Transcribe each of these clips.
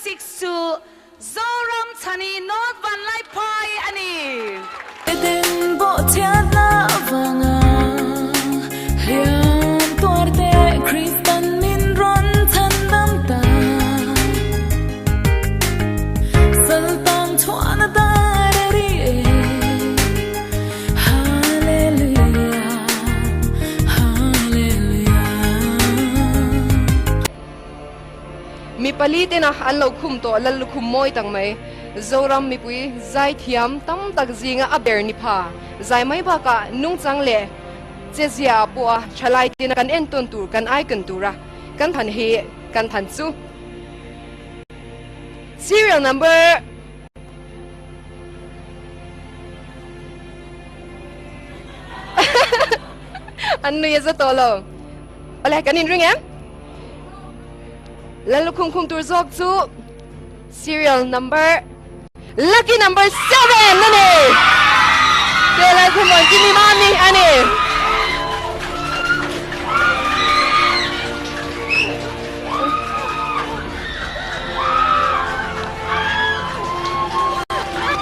6 chu Zoramchhani North Vanlaiphai a ni. Eden bawhchhiatna avanga hliam tuarte Kristan min rawn chhan dam ta. Saltang chhuahna dar a ri e. Hallelujah, Hallelujah. Mi pali tena an lo khum tawh lal lukhum mawi tak mai. Zoram mipui zaithiam tam tak zinga a ber ni pha. Zai mai bakah nungchang leh chezia ah pawh a thalai tena kan entawn tur kan icon tura kan than hi kan than chu. Serial number. An nui a za tawh lo. Awle kan inring em? Lallukhum khum tur zawk chu serial number lucky number 7 a ni. Te Lalkhum rawn Kimi Mami a ni.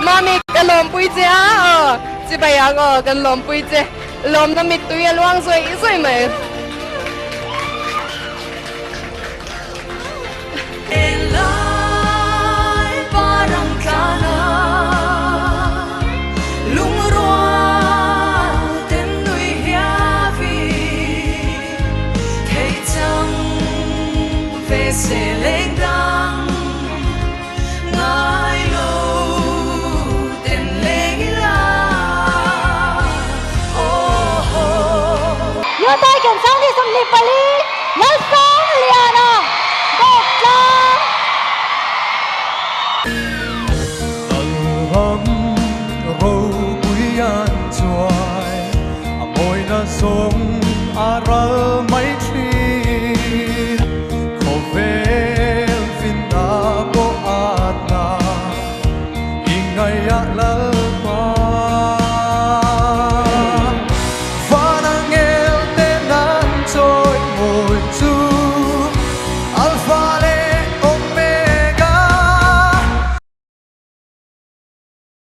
Mami ka lawmpui che a aw chibai ang aw kan lawmpui che lawmna mittui a luang zawih zawih mai.